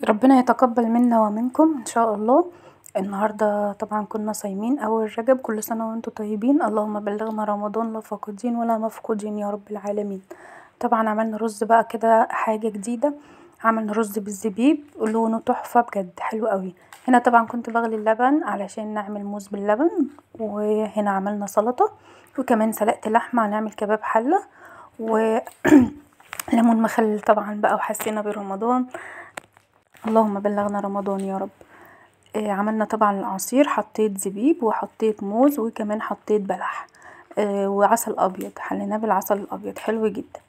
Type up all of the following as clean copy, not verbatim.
ربنا يتقبل منا ومنكم ان شاء الله. النهارده طبعا كنا صايمين اول رجب، كل سنة وانتم طيبين، اللهم بلغنا رمضان لا فاقدين ولا مفقودين يا رب العالمين. طبعا عملنا رز بقى كده حاجة جديدة، عملنا رز بالزبيب لونه تحفة بجد حلو قوي. هنا طبعا كنت بغلي اللبن علشان نعمل موز باللبن، وهنا عملنا سلطة، وكمان سلقت لحمه هنعمل كباب حله و ليمون مخلل طبعا بقى، وحسينا برمضان، اللهم بلغنا رمضان يا رب. عملنا طبعا العصير، حطيت زبيب وحطيت موز وكمان حطيت بلح وعسل ابيض، حليناه بالعسل الابيض حلو جدا.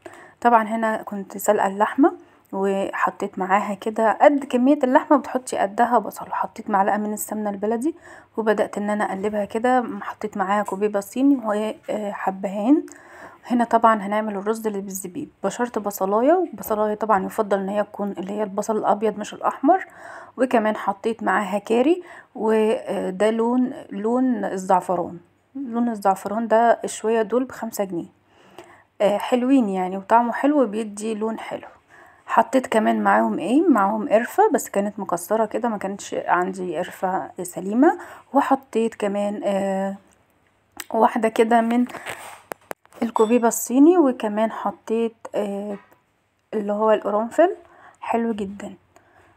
طبعا هنا كنت سلقه اللحمة وحطيت معاها كده قد كمية اللحمة بتحطي قدها بصل، وحطيت معلقه من السمنة البلدي وبدات ان انا اقلبها كده، حطيت معاها كوبيبه صيني وحبهان. هنا طبعا هنعمل الرز اللي بالزبيب، بشرت بصلايه، بصلايه طبعا يفضل ان هي تكون اللي هي البصل الابيض مش الاحمر، وكمان حطيت معاها كاري، وده لون الزعفران، لون الزعفران ده شوية دول ب5 جنيه، حلوين يعني وطعمه حلو بيدي لون حلو. حطيت كمان معاهم ايه، معاهم قرفه بس كانت مكسرة كده، ما كانتش عندي قرفه سليمة، وحطيت كمان واحدة كده من الكوبيبه الصيني، وكمان حطيت اللي هو القرنفل حلو جدا.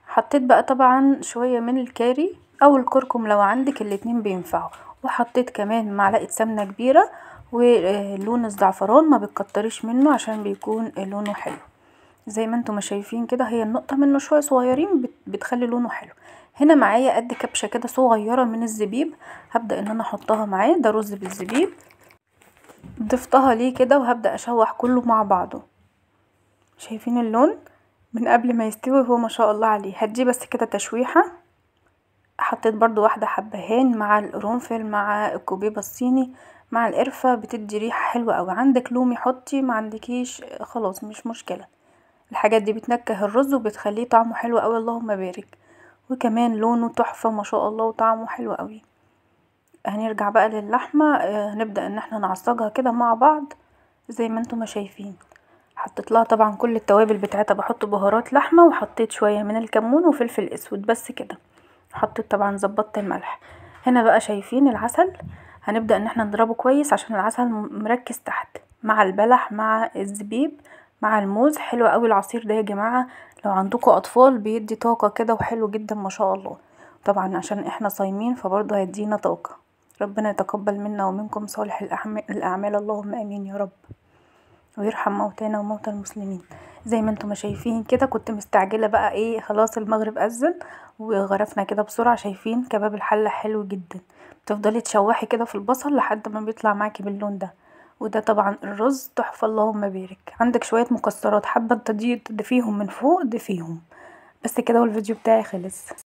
حطيت بقى طبعا شوية من الكاري او الكركم لو عندك، الاتنين بينفعوا، وحطيت كمان معلقه سمنه كبيرة ولون الزعفران ما بتكتريش منه عشان بيكون لونه حلو زي ما انتم ما شايفين كده، هي النقطة منه شوية صغيرين بتخلي لونه حلو. هنا معايا قد كبشة كده صغيرة من الزبيب، هبدا ان انا احطها معاه، ده رز بالزبيب، ضفتها ليه كده وهبدا اشوح كله مع بعضه. شايفين اللون من قبل ما يستوي هو ما شاء الله عليه. هديه بس كده تشويحه. حطيت برضو واحدة حبهان مع القرنفل مع الكوبيبه الصيني مع القرفه، بتدي ريحه حلوة قوي. عندك لومي حطي، ما عندكيش خلاص مش مشكلة. الحاجات دي بتنكه الرز وبتخليه طعمه حلو قوي اللهم بارك، وكمان لونه تحفة ما شاء الله وطعمه حلو قوي. هنرجع بقى للحمه، هنبدا ان احنا نعصجها كده مع بعض زي ما انتم ما شايفين. حطيت لها طبعا كل التوابل بتاعتها، بحط بهارات لحمه وحطيت شوية من الكمون وفلفل اسود بس كده، حطيت طبعا ظبطت الملح. هنا بقى شايفين العسل، هنبدا ان احنا نضربه كويس عشان العسل مركز تحت مع البلح مع الزبيب مع الموز. حلو قوي العصير ده يا جماعة، لو عندكم اطفال بيدي طاقة كده وحلو جدا ما شاء الله. طبعا عشان احنا صايمين فبرضه هيدينا طاقة. ربنا يتقبل منا ومنكم صالح الاعمال اللهم امين يا رب، ويرحم موتانا وموتى المسلمين. زي ما انتم ما شايفين كده كنت مستعجلة بقى ايه، خلاص المغرب اذن وغرفنا كده بسرعة. شايفين كباب الحلة حلو جدا، بتفضلي تشوحي كده في البصل لحد ما بيطلع معاكي باللون ده. وده طبعا الرز تحفة اللهم بارك. عندك شوية مكسرات حابة تضيفيهم من فوق ضيفيهم بس كده، والفيديو بتاعي خلص.